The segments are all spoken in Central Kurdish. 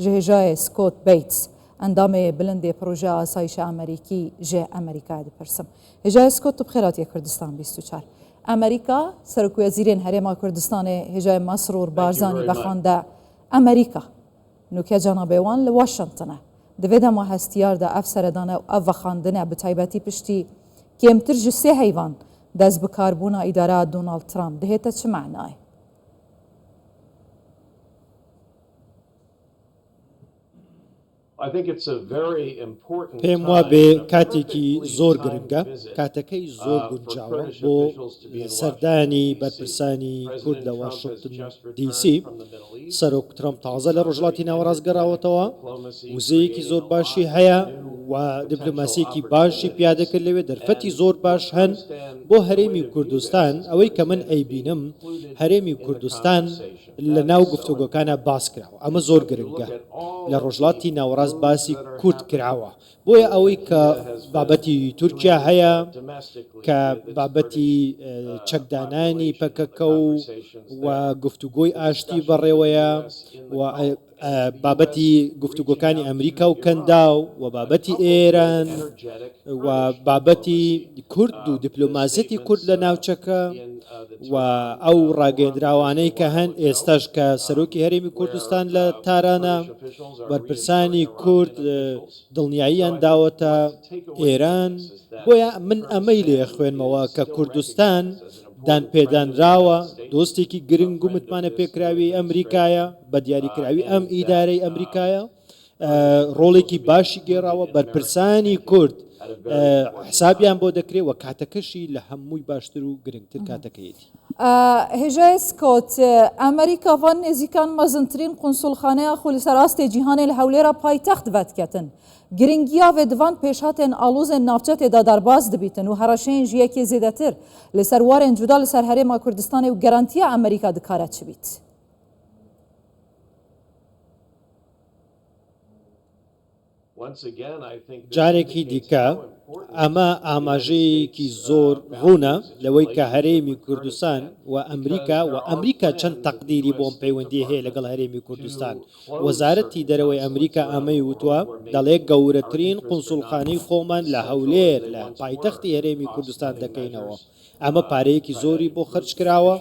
ji hêjayê Scott Bates endamê bilindê Projeya Asayîşa Amerîkî ji Amerîkayê dipirsim. Hêjayê Scott tu bi xêr hatiye Kurdistan 24. Amerîka Serokwezîrên Herêma Kurdistanê hêjayê Mesrûr Barzanî vexwende Amerîka. Nûke cenabê wan li Washington e. Di vê dema hestiyar de ev seredane û ev vexwendine bi taybetî piştî kêmtir ji sê heyvan destbikarbûna îdareya Donald Trump dihête çi menayê? پێم وابێ کاتێکی زۆر گرنگە، کاتەکەی زۆر گونجاوە بۆ سەردانی بەرپرسانی کورد لە واشنتن دی سی. سەرۆک ترەمپ تازە لە ڕۆژهەڵاتی ناوەڕاست گەڕاوەتەوە، وزەیەکی زۆر باشی هەیە و دیپلۆماسییەکی باشی پیادە کرد لەوێ، دەرفەتی زۆر باش هەن بۆ هەرێمی کوردستان. ئەوەی کە من ئەیبینم هەرێمی کوردستان لە ناو گفتوگۆکانا باس کراوە، ئەمە زۆر گرنگە، لە ڕۆژهەڵاتی ناوەڕاست باسی کورد کراوە، بۆیە ئەوەی کە بابەتی تورکیا هەیە، کە بابەتی چەکدانانی پەکەکە و و گفتوگۆی ئاشتی بەڕێوەیە و بابەتی گفتوگۆکانی ئەمریکا و کەنداو و بابەتی ئێران و بابەتی کورد و دیپلۆماسیەتی کورد لە ناوچەکە و ئەو ڕاگەیەندراوانەی کە هەن ئێستاش کە سەرۆکی هەرێمی کوردستان لە تارانە بەرپرسانی کورد دڵنیاییان داوەتە ئێران بۆیە من ئەمەی لێ خوێنمەوە کە کوردستان دانپێدانراوە دۆستێکی گرنگ و متمانە پێکراوی ئەمریکایە بە دیاریکراوی ئەم ئیدارەی ئەمریکایە ڕۆڵێکی باشی گێڕاوە، بەرپرسانی کورد حسابیان بۆ دەکرێت و کاتەکەشی لە هەمووی باشتر و گرنگتر کاتەکەیەتی. هێژای سکۆت، ئەمریکا ڤان نێزیکان مەزنترین قونسوڵخانەیا خو li ser astê cîhanê li Hewlêra paytext vediketin. Giringiya vê di van pêşhatên alozên navçe tê de derbas dibîtin û hereşeyên ji yekê zêdetir li ser warên cuda li ser Herêma Kurdistanê û gerantiya Amerîka dikare çi bît? جارێکی دیکە ئەمە ئاماژەیەکی زۆر ڕوونە لەوەی کە هەرێمی کوردستان و ئەمریکا و ئەمریکا چەند تەقدیری بۆ ئەم پەیوەندییە هەیە لەگەڵ هەرێمی کوردستان. وەزارەتی دەرەوەی ئەمریکا ئەمەی وتووە، دەڵێ گەورەترین قونسوڵخانەی خۆمان لە هەولێر لە پایتەختی هەرێمی کوردستان دەکەینەوە. ئەمە پارەیەکی زۆری بۆ خەرج کراوە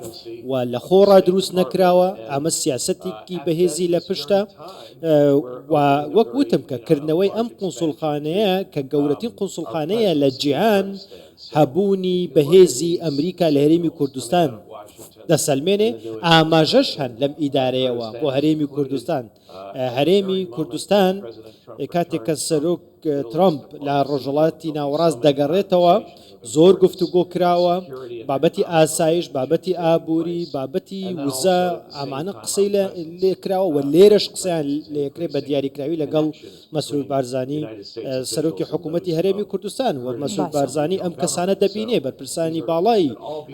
و لە خۆڕا دروست نەکراوە، ئەمە سیاسەتێکی بەهێزی لە پشتە و وەک وتم کە کردنەوەی ئەم قونسوڵخانەیە کە گەورەترین قونسوڵخانەیە لە جیهان هەبوونی بەهێزی ئەمریکا لە هەرێمی کوردستان دەسەلمێنێ، ئاماژەش هەن لەم ئیدارەیەوە بۆ هەرێمی کوردستان هەرێمی کوردستان کاتێک کە سەرۆک ترەمپ لە ڕۆژهەڵاتی ناوەڕاست دەگەڕێتەوە، زۆر گفتوگۆ کراوە، بابەتی ئاسایش، بابەتی ئابووری، بابەتی وزە، ئەمانە قسەی لێ کراوە و لێرەش قسەیان لێکرێ بە دیاریکراوی لەگەڵ مەسرور بارزانی سەرۆکی حکوومەتی هەرێمی کوردستان و مەسرور بارزانی ئەم کەسانە دەبینێ، بەرپرسانی باڵای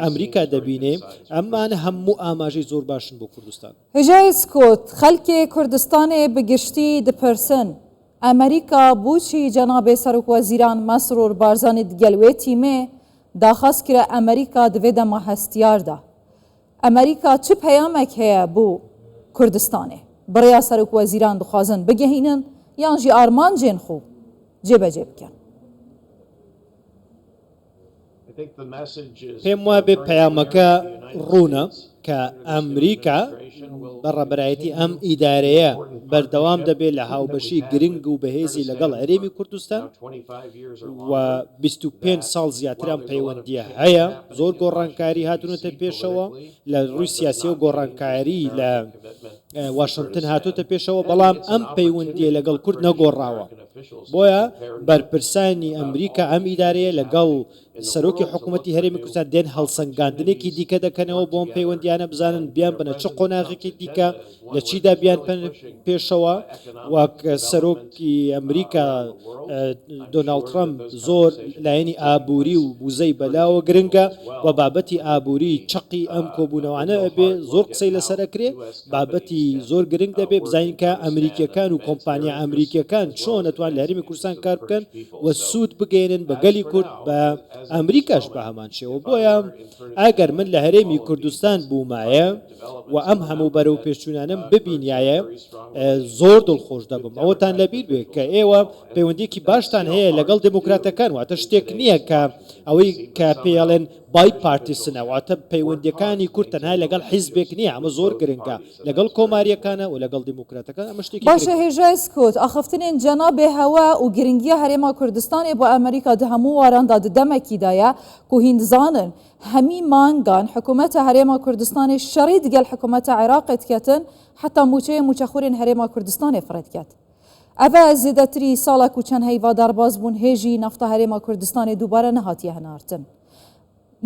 ئەمریکا دەبینێ، ئەمانە هەموو ئاماژەی زۆر باشن بۆ کوردستان. هێژای سکۆت، خەلکێ کوردستانێ bi giştî dipirsin، Amerîka boçî cenabê Serokwezîran Mesrûr Barzanî digel wê tîmê daxwaz kire Amerîka di vê dema hestiyar de. Amerîka çi peyamek heye bo Kurdistanê? Bi rêya Serokwezîran dixwazin bigihînin yan jî armancên xwe cêbecê bikin? پێم وابێ پەیامەکە ڕوونە کە ئەمریکا بە ڕابەرایەتی ئەم ئیدارەیە بەردەوام دەبێت لە هاوبەشی گرنگ و بەهێزی لەگەڵ هەرێمی کوردستان و 25 ساڵ زیاتر ئەم پەیوەندییە هەیە، زۆر گۆڕانکاری هاتوونەتە پێشەوە لە ڕووی سیاسی و گۆڕانکاری لە واشنتن هاتۆتە پێشەوە، بەڵام ئەم پەیوەندییە لەگەڵ کورد نەگۆڕاوە. بۆیە بەرپرسانی ئەمریکا ئەم ئیدارەیە لەگەڵ سەرۆکی حکوومەتی هەرێمی کوردستان دێن هەڵسەنگاندنێکی دیکە دەکەنەوە بۆ ئەم پەیوەندییانە بزانن بیانبەنە چ قۆناغێکی دیکە لە چیدا بیانپەن پێشەوە وەک سەرۆکی ئەمریکا دۆناڵد ترەمپ زۆر لایەنی ئابووری و وزەی بەلاوە گرنگە و بابەتی ئابووری چەقی ئەم کۆبوونەوانە ئەبێ زۆر قسەی لەسەر ئەکرێ بابەتی زۆر گرنگ دەبێ بزانین کە ئەمریکیەکان و کۆمپانیا ئەمریکیەکان چۆن ئەتوان لە هەرێمی کوردستان کار بکەن و سوود بگەیەنن بە گەلی کورد بە ئەمریکاش بە هەمان شێوە. بۆیە ئەگەر من لە هەرێمی کوردستان بوومایە و ئەم هەموو بەرەوپێشچوونانەم ببینیایە زۆر دڵخۆش دەبم. ئەوەتان لەبیر بێ کە ئێوە پەیوەندییەکی باشتان هەیە لەگەڵ دێموکراتەکان، واتە شتێک نییە کە ئەوەی کە پێی ئەڵێن bipartisan ە، واتە پەیوەندییەکانی کورد تەنها لەگەڵ حیزبێک نییە، ئەمە زۆر گرنگە، لەگەڵ کۆمارییەکانە و لەگەڵ دیموکراتەکان، ئەمە شتێکی باشە گرنگە. هێژای سکۆت، ئاخفتنێن جەنابێ هەوە و گرنگیە هەرێما کوردستانێ بۆ ئەمریکا د هەموو واراندا د دەمەکیدایە کو هین دزانن هەمی مانگان حکومەتە هەرێما کوردستانێ شەڕی دگەل حکومەتە عێراقێ دکەتن حەتا موچەیە موچەخورێن هەرێما کوردستانێ فڕێ دکەت. ئەڤە زێدەتری ساڵەک و چەند هەیڤا دەرباز بوون هێژی نەفتا هەرێما کوردستانێ دووبارە نەهاتیە هەنارتن.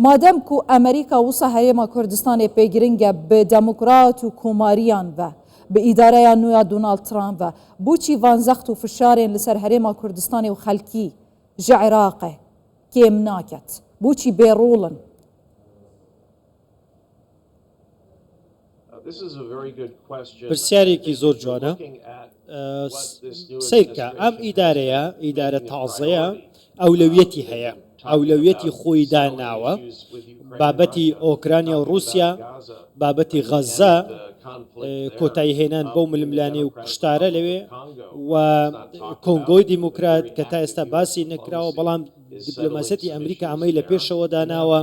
مادەم کو ئەمریکا وسا هەرێما کوردستانێ پێ گرنگە ب دموکرات و کۆماریان ڤە، ب ئیدارەیا نویا دوناڵد ترامپ ڤە، بوچی ڤان زەخت و فشارێن لسەر هەرێما کوردستانێ و خەلکی ژ عێراقێ کێم ناکەت؟ بوچی بێ ڕوڵن؟ پرسیارێکی زۆر جوانە. سەیرکە ئەم ئیدارەیە، ئیدارە تازەیە ئەولەویەتی هەیە، ئەولەویەتی خۆی داناوە، بابەتی ئۆکرانیا و ڕووسیا، بابەتی غەززە، کۆتایی هێنان بەو ململانێ و کوشتارە لەوێ و کۆنگۆی دیموکرات کە تا ئێستا باسی نەکراوە، بەڵام دیپلۆماسیەتی ئەمریکا ئەمەی لە پێشەوە داناوە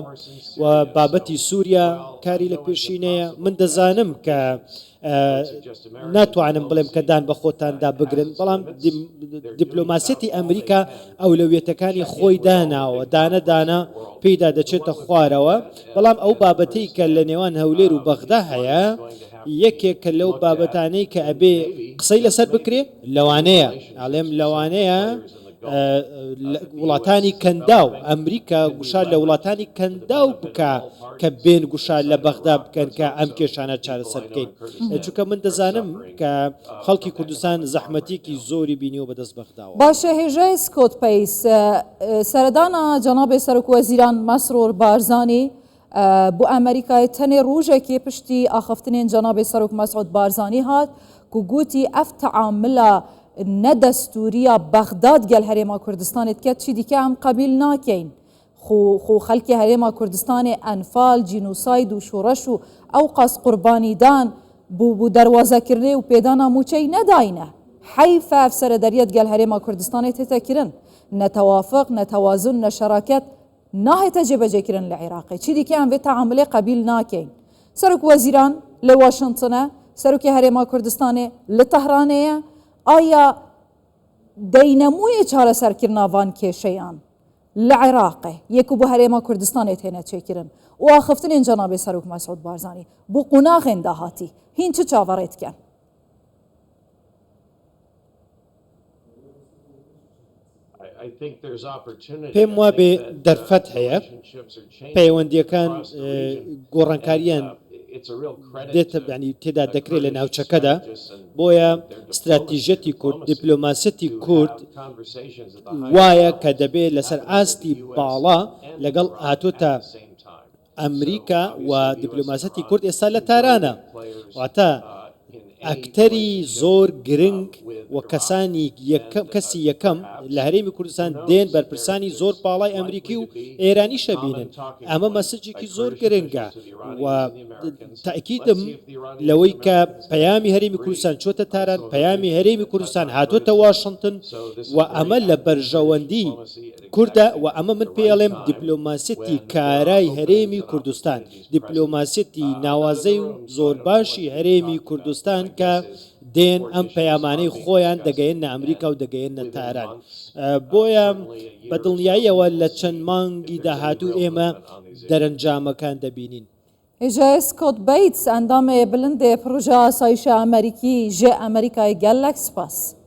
و بابەتی سووریا کاری لە پێشینەیە. من دەزانم کە ناتوانم بڵێم کە دان بە خۆتاندا بگرن، بەڵام دیپلۆماسیەتی ئەمریکا ئەولەویەتەکانی خۆی داناوە، دانە دانە پێیدا دەچێتە خوارەوە، بەڵام ئەو بابەتەی کە لە نێوان هەولێر و بەغدا هەیە یەکێکە لەو بابەتانەی کە ئەبێ قسەی لەسەر بکرێ، لەوانەیە، ئەڵێم لەوانەیە وڵاتانی کەنداو، ئەمریکا گوشار لە وڵاتانی کەنداو بکا کە بێن گوشار لە بەغدا بکەن کە ئەم کێشانە چارەسەر بکەین. چونکە من دەزانم کە خەڵکی کوردستان زەحمەتیەکی زۆری بینیوە بەدەست بەغداوە. باشە هێژای سکۆت پەیس، سەردانا جەنابێ سەرۆک وەزیران مەسرور بارزانی بۆ ئەمریکای تەنێ ڕوژێکی پشتی ئاخفتنێن جەنابێ سەرۆک مەسعود بارزانی هات کو گوتی ئەف تەعاملە نە دەستوریە بەغداد گەل هەرێما کوردستانێ دکەت چی دیکە ئەم قەبیل ناکەین خو خو خەلکی هەرێما کوردستانێ ئەنفال جینوساید و شوڕش و ئەوقاس قوربانیدان بو بو دەروازەکردنێ و پێدانا موچەی نەداینە حەیفە ئەف سەرەدەریەت گەل هەرێما کوردستانێ تێتە کرن نە تەوافق نە تەوازن نە شەراکەت ناهێتە جێبەجێکردن لە عێراقێ چی دیکە ئەم ڤێ تەعامولێ قەبیل ناکەین سەرۆک وەزیران لە واشنتنە سەرۆکی هەرێما کوردستانێ لە تەهرانێیە ئایا دەینەمویێ چارەسەرکردنا ڤان کێشەیان لە عێراقێ یەک و بۆ هەرێما کوردستانێ تێنە چێکردن و ئاخفتنێن جەنابێ سەرۆک مەسعود بارزانی بۆ قوناغێن داهاتی هین چ چاڤەڕێ دکەن؟ پێم وابێ دەرفەت هەیە، پەیوەندییەکان گۆڕانکارییان دێتە یانی تێدا دەکرێت لە ناوچەکەدا، بۆیە ستراتیژیەتی کورد، دیپلۆماسیەتی کورد وایە کە دەبێ لەسەر ئاستی باڵا لەگەڵ هاتۆتە ئەمریکا و دیپلۆماسیەتی کورد ئێستا لە تارانە، واتە ئەکتەری زۆر گرنگ و کەسانی یەکەم کەسی یەکەم لە هەرێمی کوردستان دێن بەرپرسانی زۆر باڵای ئەمریکی و ئێرانیش ئەبینن، ئەمە مەسجێکی زۆر گرنگە و تەئکیدم لەوەی کە پەیامی هەرێمی کوردستان چۆتە تاران، پەیامی هەرێمی کوردستان هاتۆتە واشنتن و ئەمە لە بەرژەوەندی کوردە و ئەمە من پێی ئەڵێم دیپلۆماسیەتی کارای هەرێمی کوردستان، دیپلۆماسیەتی ناوازەی و زۆر باشی هەرێمی کوردستان کە دێن ئەم پەیامانەی خۆیان دەگەیەننە ئەمریکا و دەگەیەننە تاران. بۆیە بە دڵنیاییەوە لە چەند مانگی داهاتوو ئێمە دەرەنجامەکان دەبینین. هێژای سکۆت بەیتس ئەندامێ بلندێ پروژە ئاسایشە ئەمریکی ژێ ئەمریکای گەلەک سپاس.